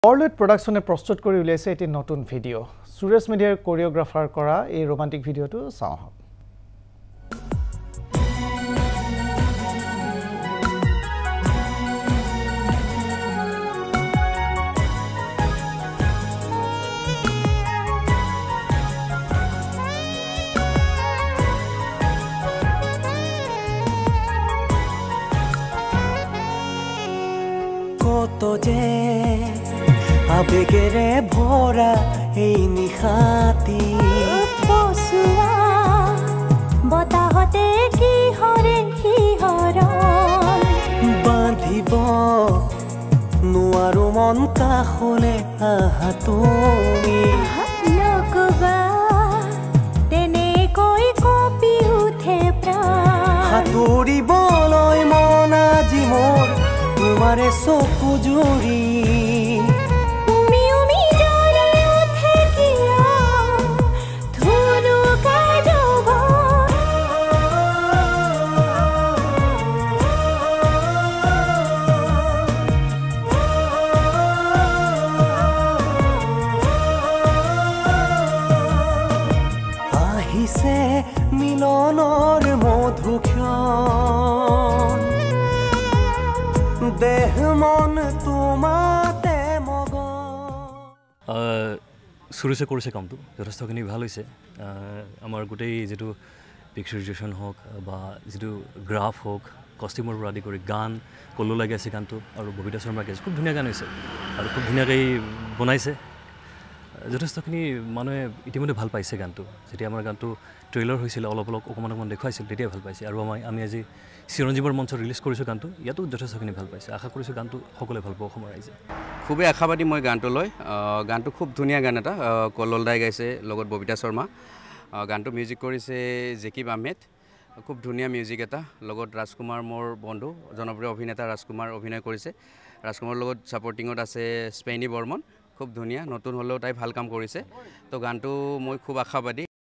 বৰলুইত প্ৰডাকশ্যনে প্ৰস্তুত কৰি উলিয়াইছে এটি নতুন ভিডিঅ'। সুৰেশ মেধিয়াৰ কোৰিঅ'গ্ৰাফাৰ কৰা এই ৰোমান্টিক ভিডিঅ'টো চাওঁ আহক। কত যে আবেগেৰে ভৰা এই নিশাটি পচোৱা বতাহতে কিহৰে শিহৰণ বান্ধিব নোৱাৰো মন কাষলে আহা তুমি নকবা তেনেকৈ কঁপি উঠে প্ৰাণ সাঁতুৰিবলৈ মন আজি মোৰ তোমাৰে চকু জুৰি আহিছে মিলনৰ মধুক্ষণ দেহ মন তোমাতে মগন। সুৰেশে কৰিছে কামটো যথেষ্টখিনি ভাল হৈছে। আমাৰ গোটেই যিটো পিকচাৰাইজেশ্যন হওক বা যিটো গ্ৰাফ হওক, কষ্টিউমৰ পৰা আদি কৰি গান কলো লাগি আছে গানটো, আৰু ববিতা শৰ্মা গাইছে, খুব ধুনীয়া গান হৈছে আৰু খুব ধুনীয়াকৈ বনাইছে। যথেষ্টখিনি মানুহে ইতিমধ্যে ভাল পাইছে গানটো। যেতিয়া আমাৰ গানটো ট্ৰেইলাৰ হৈছিলে, অলপ অলপ অকণমান অকণমান দেখুৱাইছিল, তেতিয়াই ভাল পাইছে। আৰু আমি আজি চিৰঞ্জীৱৰ মঞ্চত ৰিলিজ কৰিছোঁ গানটো, ইয়াতো যথেষ্টখিনি ভাল পাইছে। আশা কৰিছোঁ গানটো সকলোৱে ভাল পাব অসমৰ ৰাইজে। খুবেই আশাবাদী মই গানটো লৈ। গানটো খুব ধুনীয়া গান এটা, কল্লোল দাই গাইছে লগত ববিতা শৰ্মা। গানটো মিউজিক কৰিছে জেকিব আহমেদ, খুব ধুনীয়া মিউজিক এটা। লগত ৰাজকুমাৰ মোৰ বন্ধু, জনপ্ৰিয় অভিনেতা ৰাজকুমাৰ অভিনয় কৰিছে। ৰাজকুমাৰৰ লগত ছাপৰ্টিঙত আছে স্পেইনী বৰ্মন, খুব ধুনীয়া, নতুন হ'লেও তাই ভাল কাম কৰিছে। তো গানটো মই খুব আশাবাদী।